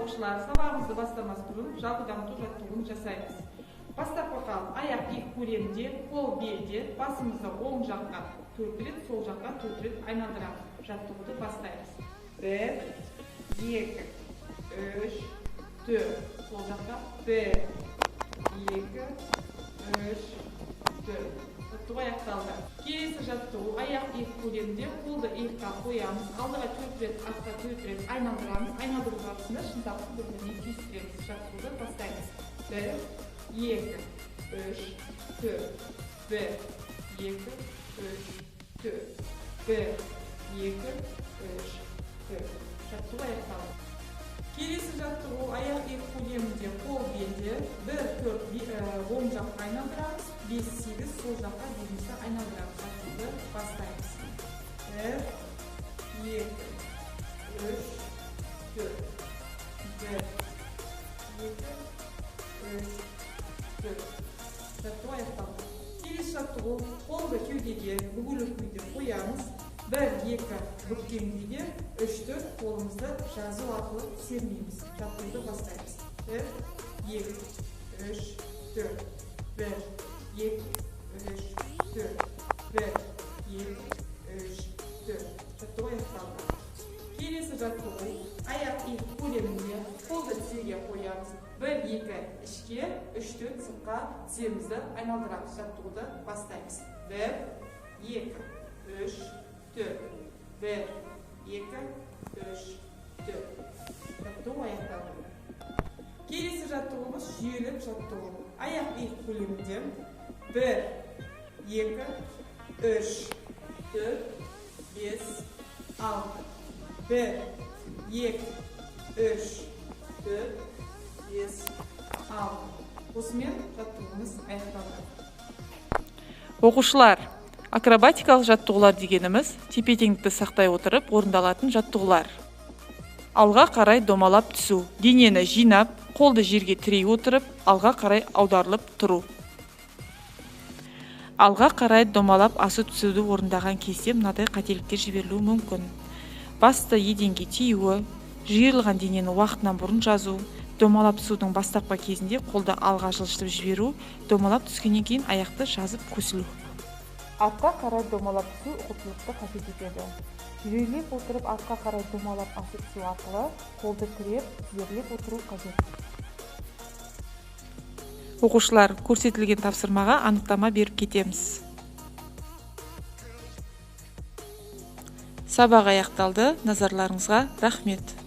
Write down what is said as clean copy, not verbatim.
Оқушылар, сабағымызды бастамас бұрын жалпы дамыту жаттығуын жасаймыз. Бастапқы қал аяқ иық көлемінде, қол белде, басымызды оң жаққа 4 рет, сол жаққа 4 рет айналдырамыз. Жаттығуды бастаймыз. 1, 2, 3, 4. Сол жаққа 1, 2, 3, 4. Жаттығу аяқталды. Келесі жаттығу аяқ иық көлемінде, қолды иыққа қоямыз, алдыға 4 рет, артқа 4 рет айналдырамыз. Айналдыру барысында шынтақты бір-біріне түйістіреміз. Жаттығуды бастаймыз. 1, 2, 3, 4. 1, 2, 3, 4. 1, 2, 3, 4. Жаттығу аяқталды. Келесі жаттығу аяқ иық көлемінде, қол белде, 1, 4 оң жаққа айналдырамыз, 5, 8 сол жаққа белімізді айналдырамыз. Жаттығуды бастаймыз. 1, 2, 3, 4. 1, 2, 3, 4. Жаттығу аяқталды. Келесі жаттығу қолды кеудеге бүгулі күйде қоямыз. 1, 2 бүккен күйде 3, 4 қолымызды жазу арқылы сермейміз. Жаттығуды бастаймыз. 1, 2, 3, 4. 1, 2, 3, 4. 1, 2, 3, 4. Жаттығу аяқталды. Келесі жаттығу аяқ иық көлемінде, қолды тізеге қоямыз. 1, 2 ішке, 3, 4 сыртқа тіземізді айналдырамыз. Жаттығуды бастаймыз. 1, 2, 3, 4. 1, 2, 3, 4. Жаттығу аяқталды. Келесі жаттығуымыз жүйелік жаттығу. Аяқ иық көлемінде 1, 2, 3, 4, 5, 6. 1, 2, 3, 4, 5, 6. Осымен жаттығуымыз аяқталды. Оқушылар, акробатикалық жаттығулар дегеніміз тепе-теңдікті сақтай отырып орындалатын жаттығулар. Алға қарай домалап түсу, денені жинап, қолды жерге тірей отырып, алға қарай аударылып тұру. Алға қарай домалап асып түсуді орындаған кезде мынадай қателіктер жіберілуі мүмкін. Басты еденге тиюі, жиырылған денені уақытынан бұрын жазу, домалап түсудің бастапқы кезінде қолды алға жылжытып жіберу, домалап түскеннен кейін аяқты жазып көсілу. Артқа қарай домалап түсу ұқыптылықты қажет етеді. Жүрелеп отырып артқа қарай домалап асып түсу арқылы қолды тіреп, тізерлеп отыру қажет. Оқушылар, көрсетілген тапсырмаға анықтама беріп кетеміз. Сабақ аяқталды. Назарларыңызға рахмет.